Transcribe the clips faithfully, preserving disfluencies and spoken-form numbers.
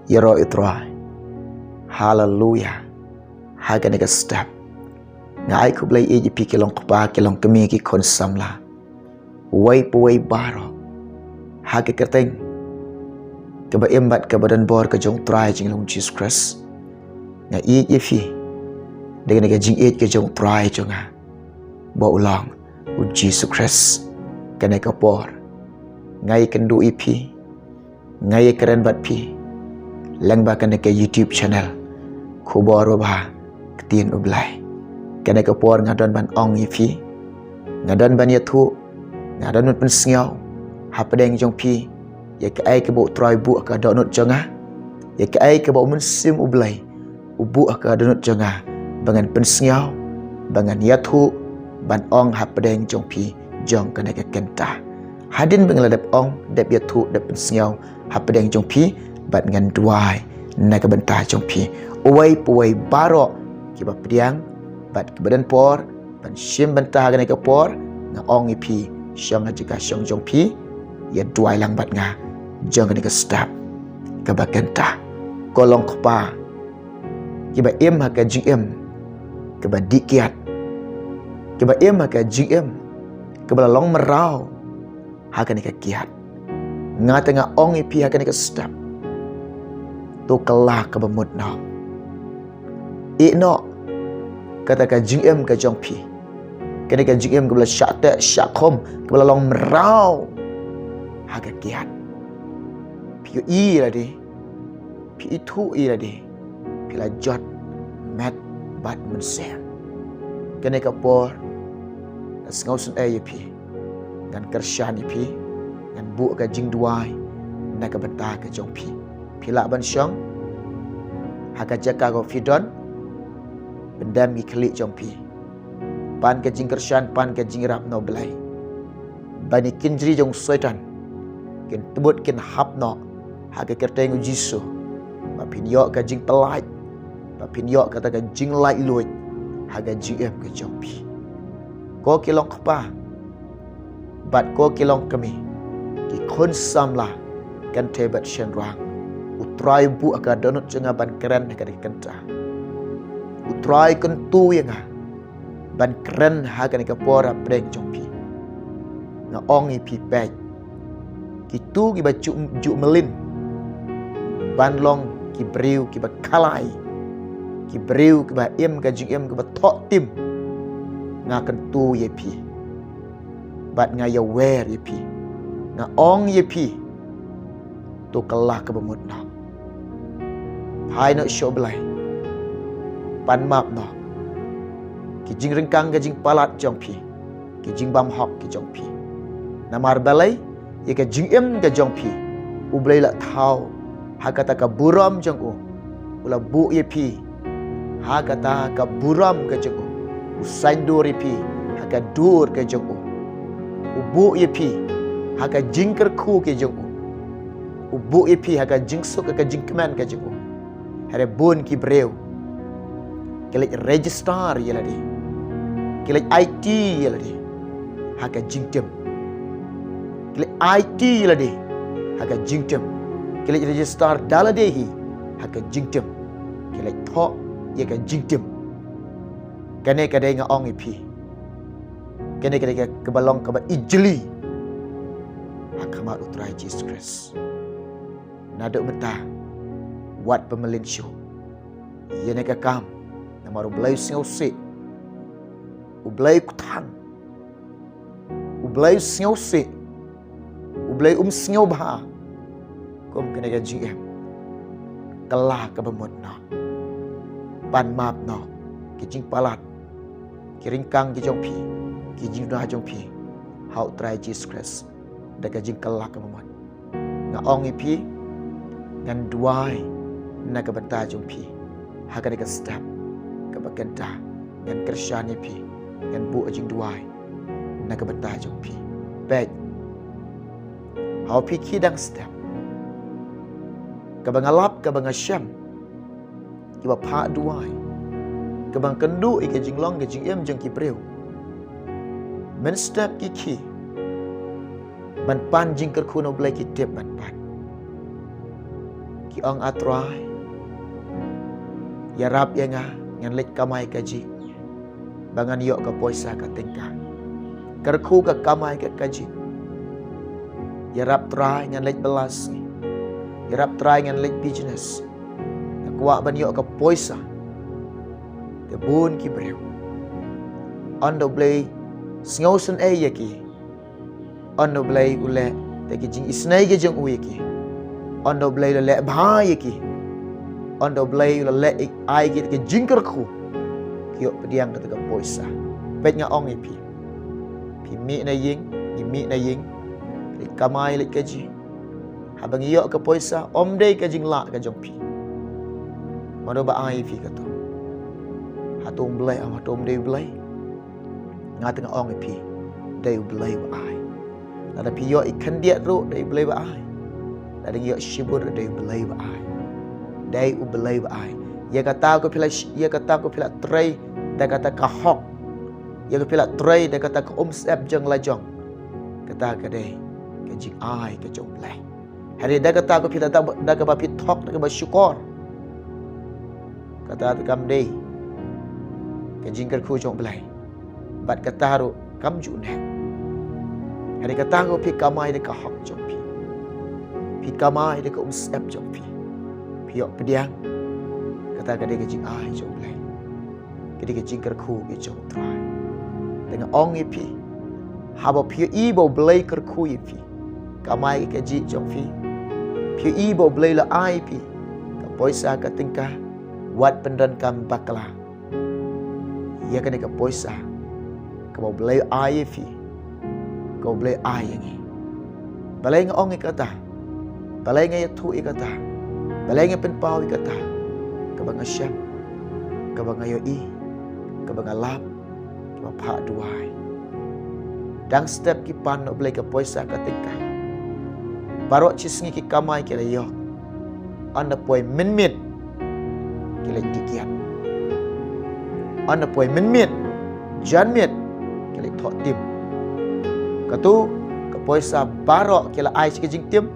Ïaroh ïa u Trai. Haleluya. Ha kane ka step, nga ai khublei ïa phi ki long kpa, ki long kmie, ki khun samla, uwei pa uwei baroh, ha ka kyrteng kaba im bad kaba don bor ka jong u Trai jong ngi, u Jisu Khrist. Nga ïeit ïa phi da kane ka jingïeit ka jong u Trai jong nga, ba u long u Jisu Khrist. Kane ka por nga ïakynduh ïa phi, nga ïakren bad phi lyngba kane ka YouTube channel Khubor Babha Ktien U Blei. Kane ka por nga don ban ong ïa phi, nga don ban ïathuh, nga don ban pynsngew hapdeng jong phi ïa kaei kaba u Trai u buh ha ka dohnud jong nga, ïa kaei kaba u Mynsiem U Blei u buh ha ka dohnud jong nga, ba ngan pynsngew, ba ngan ïathuh, ban ong hapdeng jong phi jong kane ka kynta. Hadien ba nga la dep ong, dep ïathuh, dep pynsngew hapdeng jong phi, bad ngan duwai na ka bynta jong phi. Uwei pa uwei baroh kiba pdiang bad kiba don por ban shim bynta ha kane ka por, nga ong ïa phi, shong ha jaka shong jong phi, ïa duwai lang bad nga jong kane ka step kaba kynta. Ko long kpa kiba im ha ka jingim kaba dih kiad, kiba im ha ka jingim kaba la long mraw ha kane ka kiad, nga te nga ong ïa phi ha kane ka step, to kylla kaba mut noh. Ïeh noh kata ka jingim ka jong phi, kane ka jingim kaba la shah teh shah khum, kaba la long mraw ha ka kiad. Phi ïohi lade, phi ithuh ïa lade, phi la jot met bad mynsiem. Kane ka por nga sngewsynei ïa phi, ngan kyrshan ïa phi, ngan buh ka jingduwai na ka bynta ka jong phi. Phi lah ban shong ha ka jaka kaba phi don, pyndem ki khlieh jong phi, pan ka jingkyrshan, pan ka jingïarap na U Blei, ba ki kynjri jong u Soitan kin tbut, kin hap noh ha ka kyrteng u Jisu, ba phin ïoh ka jingpyllait, ba phin ïoh kata ka jinglaitluid ha ka jingim ka jong phi. Ko ki long kpa bad ko ki long kmie, ki khun samla kynthei bad shynrang, u Trai u buh ha ka dohnud jong nga ban kren ha kane ka kynta. U Trai u kyntu ïa nga ban kren ha kane ka por hapdeng jong phi. Nga ong ïa phi, peit, kito kiba ju, ju mlien ban long ki briew kiba khalai, ki briew kiba im ka jingim kaba thoh tim, nga kyntu ïa phi bad nga ïawer ïa phi. Nga ong ïa phi, to kylla kaba mut noh. Phai noh sha U Blei, pan map noh ki jingryngkang, ka jingpalat jong phi, ki jingbymhok ki jong phi. Namar balei? Ïa ka jingim ka jong phi U Blei u la thaw ha kata ka burom jong u. U la buh ïa phi ha kata ka burom ka jong u. U saiñdur ïa phi ha ka dur ka jong u. U buh ïa phi ha ka jingkyrkhu ka jong u. U buh ïa phi ha ka jingsuk, ha ka jingkmen ka jong u. Hynrei bun ki briew ki leit register ïa lade, ki leit aiti ïa lade ha ka jingtim, ki leit aiti ïa lade ha ka jingtim, ki leit register da lade hi ha ka jingtim, ki leit thoh ïa ka jingtim. Kane ka dei, nga ong ïa phi, kane ka dei ka, kaba long kaba ijli ha khmat u Trai Jisu Khrist. Naduh mynta wat ba mlien shuh ïa kane ka kam, namar U Blei u sngewsih, U Blei u kthang, U Blei u sngewsih, U Blei um sngewbha kum kane ka jingim. Kylla kaba mut noh, pan map noh ki jingpalat, ki ryngkang ki jong phi, ki jingduna jong phi ha u Trai Jisu Khrist da ka jingkylla kaba mut. Nga ong ïa phi, ngan duwai na ka bynta jong phi ha kane ka step kaba kynta. Ngan kyrshan ïa phi, ngan buh jingduwai na ka bynta jong phi. Peit, ha u phi ki dang step, kaba nga lap, kaba nga shem, kiba phah duwai, kaba nga kynduh ïa ka jinglong ka jingim jong ki briew. Mynstep ki khie ban pan jingkyrkhu na U Blei, ki tip ban pan. Ki ong, A Trai, ïarap ïa nga, ngan leit kamai kajih, ba ngan ïoh ka poisa ka tyngka. Kyrkhu ka kamai ka kajih. Ïarap Trai, ngan leit bylla sngi. Ïarap Trai, ngan leit business. Nga kwah ban ïoh ka poisa. Te bun ki briew, ynda U Blei sngewsynei ïa ki, ynda U Blei u leh da ki jingisynei ki jong u ïa ki, ynda U Blei u la leh bha ïa ki, ynda U Blei u la leh, ai ki da ki jingkyrkhu, ki ïoh pdiang kata ka poisa. Peit, nga ong ïa phi, phi mih na ïing, ngi mih na ïing, leit kamai, leit kajih. Haba ngi ïoh ka poisa, ym dei ka jinglah ka jong phi. Mano ba ai ïa phi kato? Hato U Blei? Hato ym dei U Blei? Nga te nga ong ïa phi, dei U Blei ba ai. Lada phi ïoh i khyndiat ruh, dei U Blei ba ai. Lada ngi ïoh shibun ruh, dei U Blei ba ai. Dei U Blei ba ai. Ïa kata ko phi la sh-, ïa kata ko phi la trei da kata ka hok, ïa ko phi la trei da kata ka umsyep jong lajong, kata ka dei ka jingai ka jong U Blei. Hynrei da kata ko phi la, da kaba phi thok, da kaba shukor, kata te kam dei ka jingkyrkhu jong U Blei. Bad kata ruh kam ju neh. Hynrei kata ko phi kamai da ka hok jong phi, phi kamai da ka umsyep jong phi, phi ïoh pdiang, kata ka dei ka jingai jong U Blei. Ka dei ka jingkyrkhu ka jong U Trai. Te nga ong ïa phi, haba phi ïohi ba U Blei kyrkhu ïa phi, kamai ka kajih jong phi, phi ïohi ba U Blei la ai ïa phi ka poisa ka tyngka, wat pyndonkam bakla ïa kane ka poisa kaba U Blei ai ïa phi, kaba U Blei ai ïa ngi. Balei nga ong ïa kata? Balei nga ïathuh ïa kata? Balei nga pynpaw ïa kata? Kaba nga shem, kaba nga ïohi, kaba nga lap, kaba phah duwai. Dang step ki pan na U Blei ka poisa ka tyngka. Baroh shi sngi ki kamai ki la ïoh. Ynda poi mynmiet ki la dih kiad. Ynda poi mynmiet, janmiet ki la thoh tim. Kato ka poisa baroh ki la ai sha ka jingtim,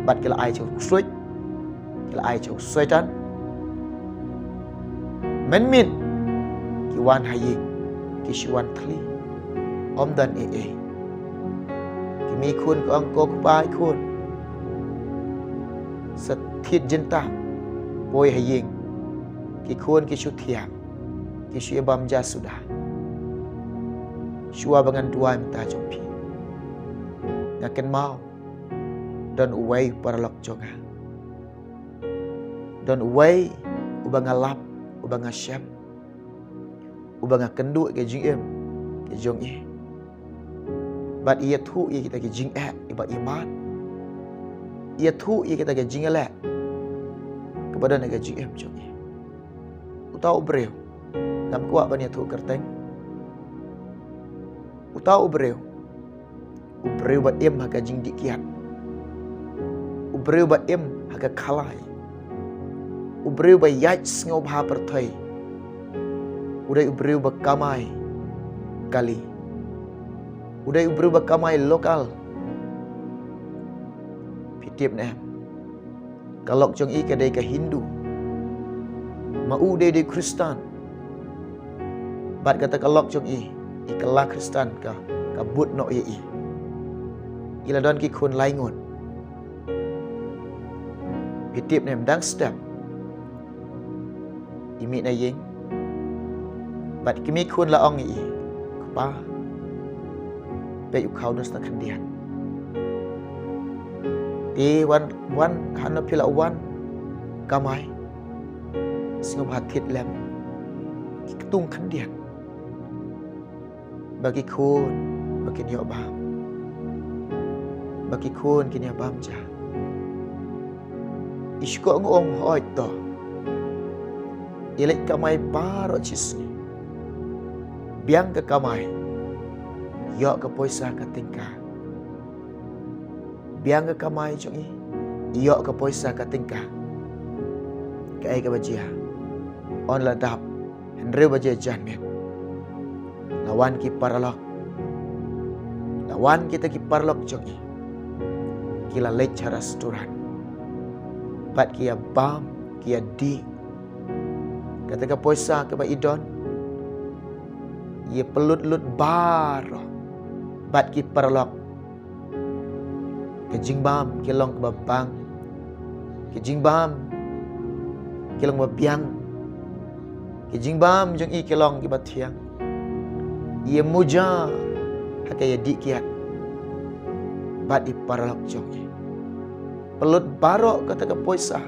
bad ki la ai sha u ksuid, ki la ai sha u soitan. Mynmiet ki wan ha ïing, ki shu wan thli, ym don ei ei. Ki mei khun ki ong, ko kpa, khun, sa thied jingtah, poi ha ïing. Ki khun ki shu thiah, ki shu ïa bam ja suda. Shuwa ba ngan duwai mynta jong phi, nga kynmaw don uwei u paralok jong nga. Don uwei uba nga lap, uba nga shem, uba nga kynduh ïa ka jingim ka jong i. Bad i ïathuh ïa kita ki jingeh iba i mad. I ïathuh ïa kita ki jingleh kaba don ha ka jingim jong i. Uta u briew, ngam kwah ban ïathuh kyrteng. Uta u briew, u briew ba im ha ka jingdih kiad, u briew ba im ha ka khalai, u briew ba ïaid sngewbha pyrthei, u dei u briew ba kamai kali, u dei u briew ba kamai local. Phi tip ne em? Ka lok jong i ka dei ka Hindu, ma u dei, dei Khristan. Bad kata ka lok jong i, i kylla Khristan ka, ka bud noh ïa i. I la don ki khun lai ngut. Phi tip ne em, dang step i mih na ïing, bad ki mei khun la ong ïa i, kpa, peit u khaw nus na khyndiat. Te wan, wan, hano phi la wan kamai, sngewbha thied lem ki ktung khyndiat, ba ki khun ba kin ïoh bam, ba ki khun kin ïa bam ja. I shu kohnguh, ong, hooid to, i leit kamai baroh shi sngi, biang ka kamai, ïoh ka poisa ka tyngka. Biang ka kamai jong i, ïoh ka poisa ka tyngka. Kaei kaba jia? Ynda la dap hynriew baje janmiet, la wan ki paralok, la wan kita ki paralok jong i. Ki la leit sha restaurant, bad ki ïa bam, ki ïa dih. Kata ka poisa kaba i don, ïa pynlut lut baroh bad ki paralok. Ka jingbam ka long kaba bang, ka jingbam ka long ba biang, ka jingbam jong i ka long kaba thiang. Ïa muja ha ka ïa dih kiad bad i paralok jong i. Pynlut baroh kata ka poisa.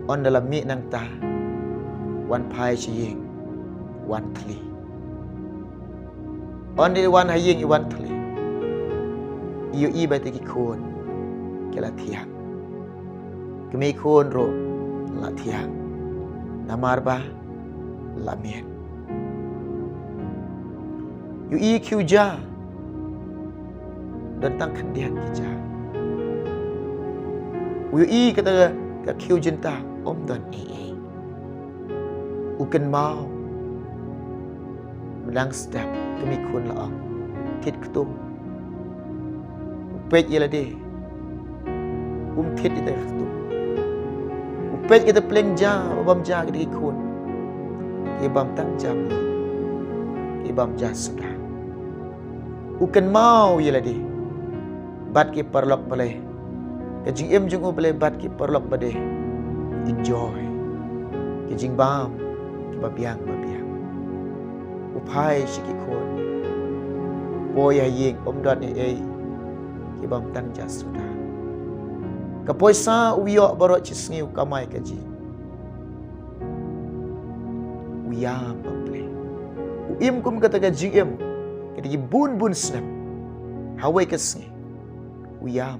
Ynda la mih nangta, wan phai sha ïing, wan thli. Ynda i wan ha ïing, i wan thli, ïohi ba te ki khun ki la thiah. Kmie khun ruh la thiah. Namar ba la miet. Ïohi khiew ja, don tang khyndiat ki ja. Ïohi kata ka khiew jynta, ym don ei ei. U kynmaw. Mynta step, kmie khun la ong, thied ktung. U peit ïa lade, um thied ïa kata ka ktung. U peit ïa kata pliang ja ba bam ja kata ki khun. Ki bam tang ja mluh, ki bam ja suda. U kynmaw ïa lade bad ki paralok balei. Ka jingim jong u balei bad ki paralok ba dei enjoy ka jingbam kaba biang ba biang. U phai sha ki khun. Poi ha ïing, ym don ei ei, ki bam tang ja suda. Ka poisa u ïoh baroh shi sngi u kamai ka jing. U ïam ba plie. U im kum kata ka jingim, kata ki bun bun snem. Ha kawei ka sngi u ïam.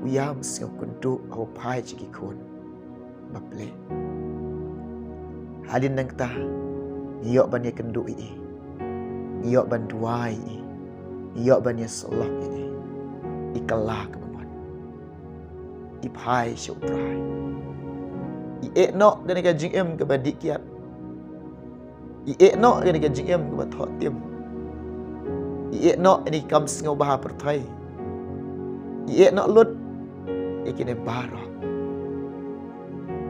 U ïam sngewkynduh ha u phai sha ki khun ba plie. Hadien nangta, ngi ïoh ban ïakynduh ïa i, ngi ïoh ban duwai ïa i, ngi ïoh ban ïasyllok ïa i. I kylla kaba mon. I phai sha U Trai. I ïeh noh kane ka jingim kaba dih kiad. I ïeh noh ïa kane ka jingim kaba thoh tim. I ïeh noh ïa kane ka kam sngewbha pyrthei. I ïeh noh lut ïa kine baroh.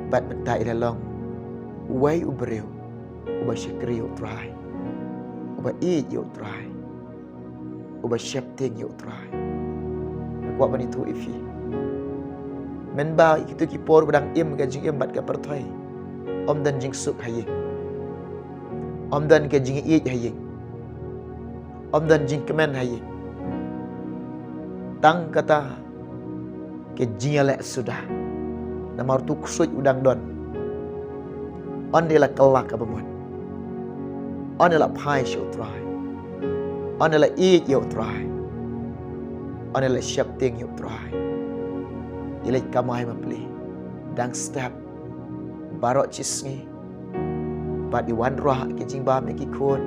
Bad mynta i la long uwei u briew uba shakri ïa U Trai, uba ïeit ïa U Trai, uba sheptieng ïa U Trai. Nga kwah ban ïathuh ïa phi, mynba ïa kito ki por ba dang im ka jingim bad ka pyrthei, ym don jingsuk ha ïing, ym don ka jingïeit ha ïing, ym don jingkmen ha ïing. Tang kata ka jingïaleh suda. Namar uto u ksuid u dang don. Ynda la kylla kaba mon, ynda la phai sha U Trai, ynda la ïeit ïa U Trai, ynda la sheptieng ïa U Trai, i leit kamai ba plie. Dang step baroh shi sngi. Bad i wanrah ki jingbam ïa ki khun.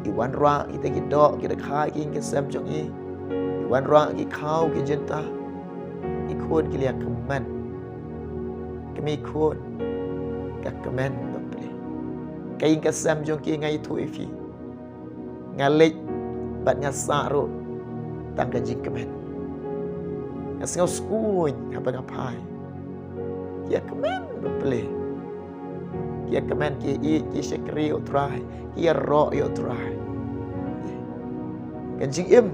I wanrah kita ki doh, kita ki kha, ki ïing ki sem jong i. I wanrah ki khaw ki jinta. Ki khun ki la ïa kmen. Kmie khun ka kmen ba plie. Ka ïing ka sem jong ki, nga ïathuh ïa phi, nga leit bad nga sah ruh tang ka jingkmen. Nga sngew sngewsih haba nga phai. Ki ïa kmen ba plie. Ki ïa kmen, ki ïa ïeit, ki ïa shakri ïa U Trai, ki ïaroh ïa U Trai. Ka jingim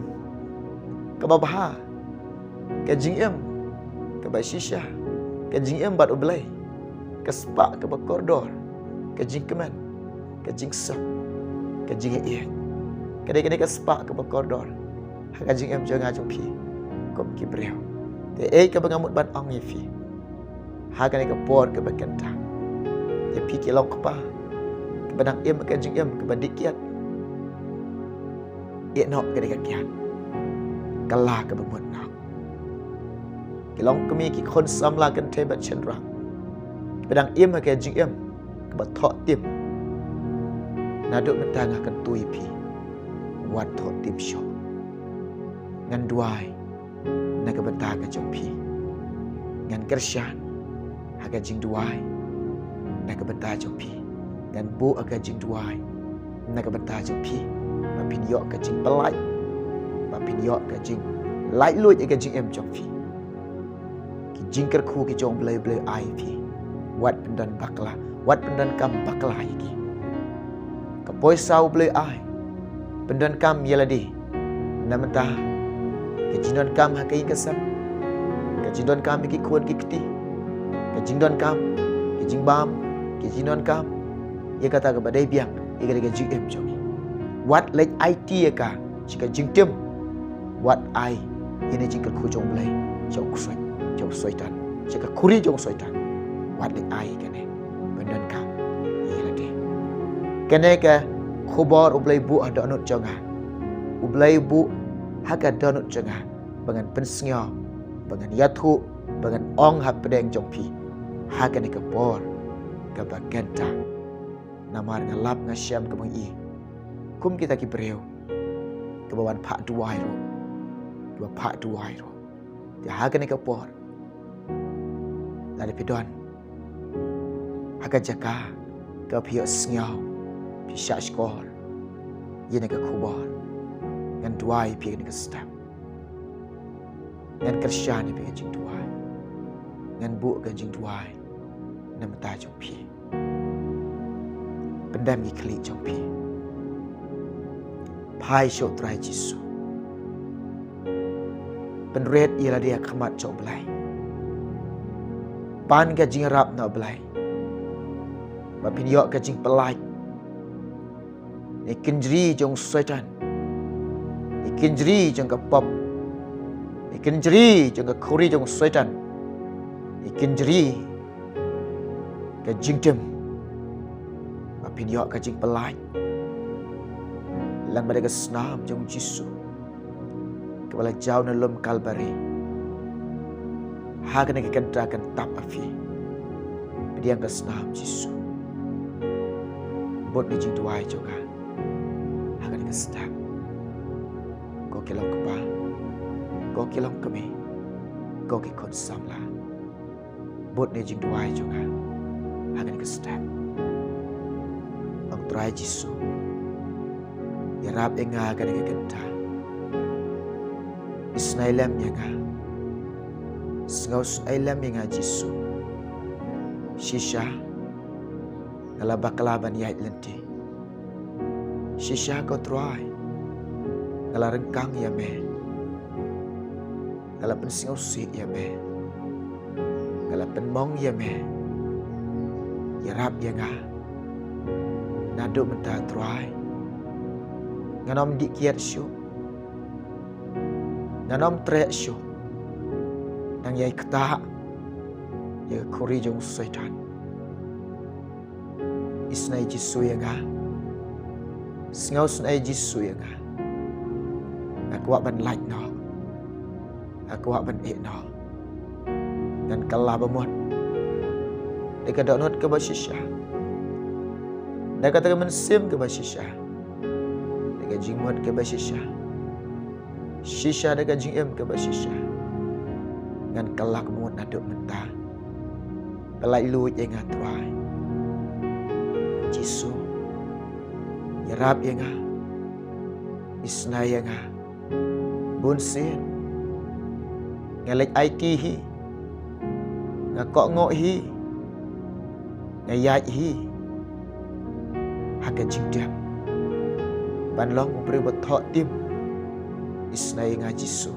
kaba bha, ka jingim kaba shisha, ka jingim bad U Blei, ka spah kaba kordor, ka jingkmen, ka jingsuk, ka jingïeit. Ka dei kane ka spah kaba kordor ha ka jingim jong nga jong phi kum ki briew. Te ei kaba nga mut ban ong ïa phi ha kane ka por kaba kynta, ïa phi ki long kpa kiba dang im ka jingim kaba dih kiad, ïeh noh kane ka kiad. Kylla kaba mut noh. Ki long kmie ki khun samla kynthei bad shynrang kiba dang im ha ka jingim kaba thoh tim. Naduh mynta nga kyntu ïa phi, wat thoh tim shuh. Ngan duwai na ka bynta ka jong phi. Ngan kyrshan ha ka jingduwai na ka bynta jong phi. Ngan buh ha ka jingduwai na ka bynta jong phi, ba phin ïoh ka jingpyllait, ba phin ïoh ka jingïaleh Laitluid ïa ka jingim jong phi. Ki jingkyrkhu ki jong U Blei, U Blei ai phi. Wat pyndon bakla, wat pyndonkam bakla ïa ki. Ka poisa U Blei ai, pyndonkam ïa lade. Na mynta, ka jingdonkam ha ka ïing ka sem, ka jingdonkam ïa ki khun ki kti, ka jingdonkam, ka jingbam, ka jingdonkam ïa kata kaba dei biang ïa ka, ïa ka jingim jong ngi. Wat leit aiti ïa ka sha ka jingtim. Wat ai ïa kane ka jingkyrkhu jong U Blei sha u Soitan, sha u Soitan, sha ka khuri jong u Soitan. Wat leit ai ïa kane, pyndonkam ïa lade. Kane ka khubor U Blei buh ha dohnud jong nga. U Blei buh ha ka dohnud jong nga ba ngan pynsngew, ba ngan ïathuh, ba ngan ong hapdeng jong phi ha kane ka por kaba kynta. Namar nga lap nga shem kaba ngi kum kita ki briew kiba wan phah duwai ruh, kiba phah duwai ruh. Te ha kane ka por, lada phi don ha ka jaka kaba phi ïohsngew, phi shah shkor ïa kane ka khubor, ngan duwai ïa phi kane ka step. Ngan kyrshan ïa phi ka jingduwai. Ngan buh ka jingduwai na bynta jong phi. Pyndem ki khlieh jong phi. Phai sha U Trai Jisu. Pynrit ïa lade ha khmat jong U Blei. Pan ka jingïarap na U Blei ba phin ïoh ka jingpyllait na ki kynjri jong u Soitan, na ki kynjri jong ka pop, na ki kynjri jong ka khuri jong u Soitan, na ki kynjri ka jingtim, ba phin ïoh ka jingpyllait lyngba da ka snam jong u Jisu kaba la jaw na lum Kalbari. Ha kane ka kynta kan tap ha phi. Pdiang ka snam Jisu. Bud na jingduwai jong nga ha kane ka step. Ko ki long kpa, ko ki long kmie, ko ki khun samla, bud na jingduwai jong nga ha kane ka step. Ong Trai Jisu, ïarap ïa nga ha kane ka kynta. Isynei lem ïa nga. Sngewsynei lem ïa nga Jisu. Shisha nga la bakla ban ïaid lynti. Shisha ko Trai, nga la ryngkang ïa me. Nga la pynsngewsih ïa me. Nga la pynmong ïa me. Ïarap ïa nga. Naduh mynta Trai, ngan ym dih kiad shuh. Ngan ym treh shuh. Nang ïai ktah ïa ka khuri jong u Soitan. Isynei Jisu ïa nga. Sngewsynei Jisu ïa nga. Nga kwah ban lait noh. Nga kwah ban ïeh noh. Ngan kylla ba mut da ka dohnud kaba shisha, da kata ka mynsiem kaba shisha, da ka jingmut kaba shisha, shisha da ka jingim kaba shisha. Ngan kylla ba mut naduh mynta. Pyllait luid ïa nga Trai Jisu. Ïarap ïa nga. Isynei ïa nga. Bun sien nga leit aiti hi, nga kohnguh hi, nga ïaid hi ha ka jingdem ban long u briew ba thoh tim. Isynei ïa nga Jisu.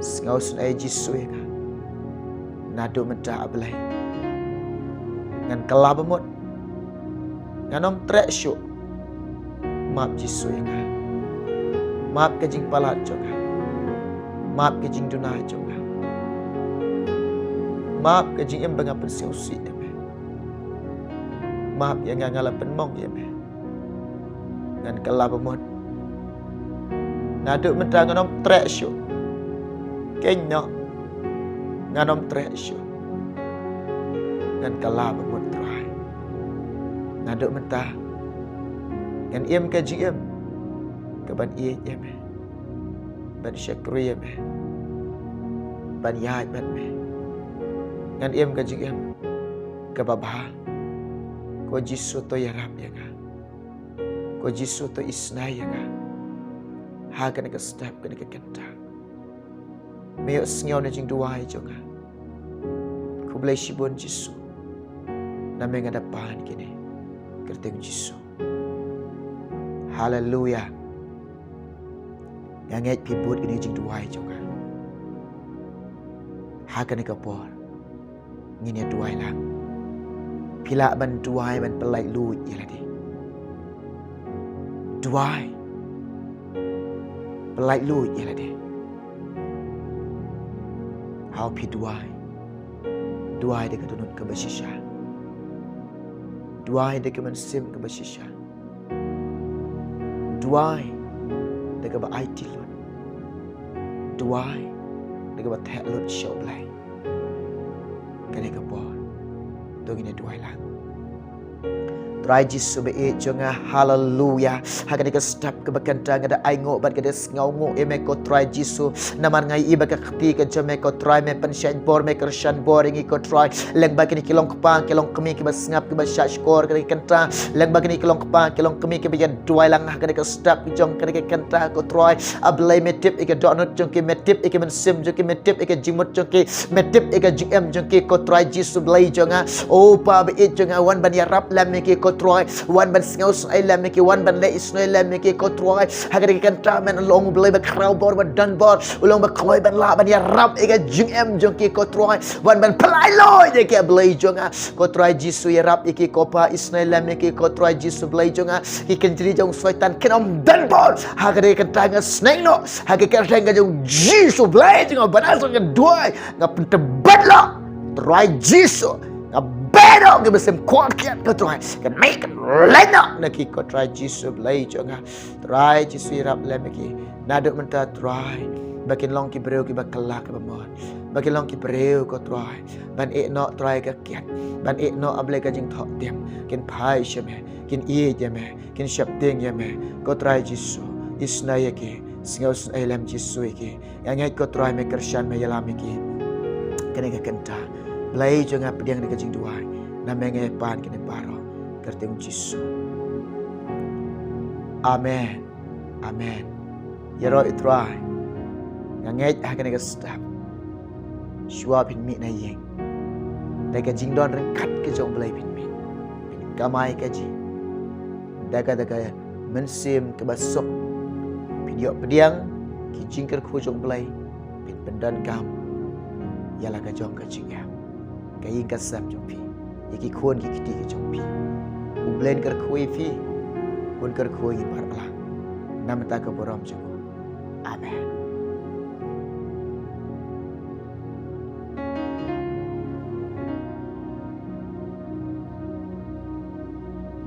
Sngewsynei Jisu ïa nga. Naduh mynta A Blei, ngan kylla ba mut. Ngan ym treh shuh. Map Jisu ïa nga. Map ka jingpalat jong nga. Map ka jingduna jong nga. Map ka jingim ba nga pynsngewsih ïa me. Map ïa nga, nga la pynmong ïa me. Ngan kylla ba mut. Naduh mynta ngan ym treh shuh. Kynnoh, ngan ym treh shuh. Ngan kylla ba mut Trai. Naduh mynta ngan im ka jingim kaban ïeit ïa me, ban shakri ïa me, ban ïaid bad me. Ngan im ka jingim kaba bha. Ko Jisu, to ïarap ïa nga. Ko Jisu, to isynei ïa nga ha kane ka step, kane ka kynta. Me ïohsngew na jingduwai jong nga. Khublei shibun Jisu. Namar nga da pan kine. Kyrteng Jisu. Haleluya. Nga ngeit phi bud kine jingduwai jong nga. Ha kane ka por. Ngin ïa duwai lang. Phi lah ban duwai ban pyllait luid ïa lade. Duwai. Pyllait luid ïa lade. Haba phi duwai. Duwai da ka dohnud kaba shisha. Duwai da ka mynsiem kaba shisha. Duwai da kaba aiti lut. Duwai da kaba theh lut sha U Blei. Kane ka por. To ngin ïa duwai lang. Trai Jisu ba ïeit jong nga, haleluya. Ha kane ka step kaba kynta nga da ai nguh bad ka da sngew nguh ïa me ko Trai Jisu. Namar nga ïohi ba ka kti ka jong me ko Trai me pynshait bor me kyrshan bor ïa ngi ko Trai. Lyngba kine ki long kpa ki long kmie kiba sngap kiba shah shkor kane ka kynta. Lyngba kine ki long kpa ki long kmie kiba ïa duwai lang ha kane ka step ki jong kane ka kynta ko Trai. A Blei me tip ïa ka dohnud jong ki, me tip ïa ka mynsiem jong ki, me tip ïa ka jingmut jong ki, me tip ïa ka jingim jong ki ko Trai Jisu Blei jong nga. O Pa ba ïeit jong nga, wan ban ïarap lem ïa ki ko Trai. Wan ban sngewsih lem ïa ki, wan ban leh isynei lem ïa ki ko Trai. Ha kane ka kynta men long Blei ba khraw bor ba don bor. U long ba kloi ban lah ban ïarap ïa ka jingim jong ki ko Trai. Wan ban pyllait luid ïa ki Blei jong nga. Ko Trai Jisu ïarap ïa ki ko Pa isynei lem ïa ki ko Trai Jisu Blei jong nga. Ki kynjri jong Soitan kin ym don bor. Ha kane ka kynta nga sneng noh. Ha ka kyrteng ka jong Jisu Blei jong nga ba nga sngewduwai. Nga pyntbit noh. Trai Jisu. Nga beh noh ki mynsiem khwat kiad ko Trai. Kane kan leit noh na ki ko Trai Jisu Blei jong nga. Trai Jisu ïarap lem ïa ki. Naduh mynta Trai. Ba kin long ki briew kiba kylla kiba mon. Ba kin long ki briew ko Trai. Ban ïeh noh Trai ka kiad. Ban ïeh noh A Blei ka jingthoh tiam. Kin phai sha me. Kin ïeit ïa me. Kin sheptieng ïa me. Ko Trai Jisu. Isynei ïa ki. Sngewsih lem Jisu ïa ki. Nga ngeit ko Trai me kyrshan me ïalam ïa ki. Kane ka kynta. Blei jong nga pdiang da ka jingduwai. Namar nga ïa pan kine baroh. Kyrteng Jisu. Amen. Amen. Ïaroh ïa Trai. Nga ngeit ha kane ka step. Shuwa phin mih na ïing. Da ka jingdon ryngkat ka jong U Blei phin mih. Phin kamai ka jing. Da ka da ka mynsiem kaba suk. Phin ïoh pdiang ki jingkyrkhu jong U Blei. Phin pyndonkam ïa la ka jong ka jingim. Ka ïing ka sem jong phi. Ïa ki khun ki kti ki jong phi. U Blei un kyrkhu ïa phi. Un kyrkhu ïa phi baroh. Namar ka burom jong u. Amen.